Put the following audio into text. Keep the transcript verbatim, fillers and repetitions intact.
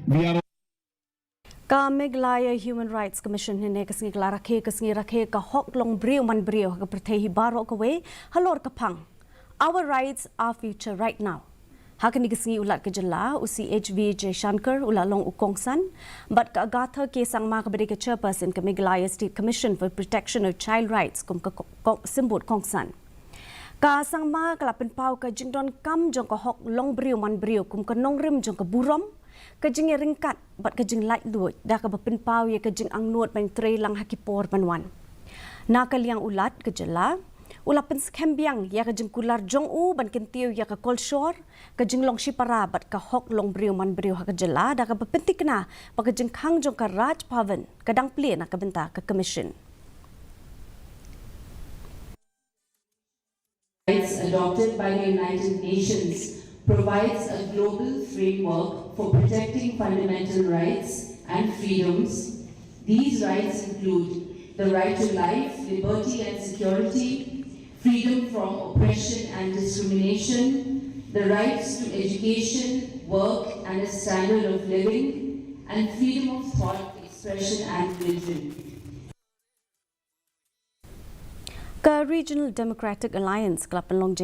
We are Ka Meghalaya Human Rights Commission hynne ka sngi ka la rakhe ka sngi rakhe ka hok long briew man briew ha ka pyrthei hi baroh kawei halor ka phang Our Rights, Our Future Right Now. Ha kane ka sngi u Lat ka jylla u C H V Jaishankar u la long u kongsan bad ka Agatha K Sangma kaba dei ka chairperson ka Meghalaya State Commission for Protection of Child Rights kum ka ko- symbud kongsan. Ka Sangma ka la pynpaw ka jingdonkam jong ka hok long briew man briew kum ka nongrim jong ka burom, ka jingïaryngkat bad ka jinglaitluid da kaba pynpaw ïa ka jingangnud ban trei lang ha ki por ban wan. Na ka liang u Lat ka jylla u la pynskhem biang ïa ka jingkular jong u ban kyntiew ïa ka kolshor, ka jinglong shipara bad ka hok long briew man briew ha ka jylla da kaba pyntikna ba ka jingkhang jong ka Raj Bhavan ka dang plie na ka bynta ka Commission. Rights adopted by the United Nations provides a global framework for protecting fundamental rights and freedoms. These rights include the right to life, liberty, and security, freedom from oppression and discrimination, the rights to education, work, and a standard of living, and freedom of thought, expression, and religion. Ka Regional Democratic Alliance ka la pynlong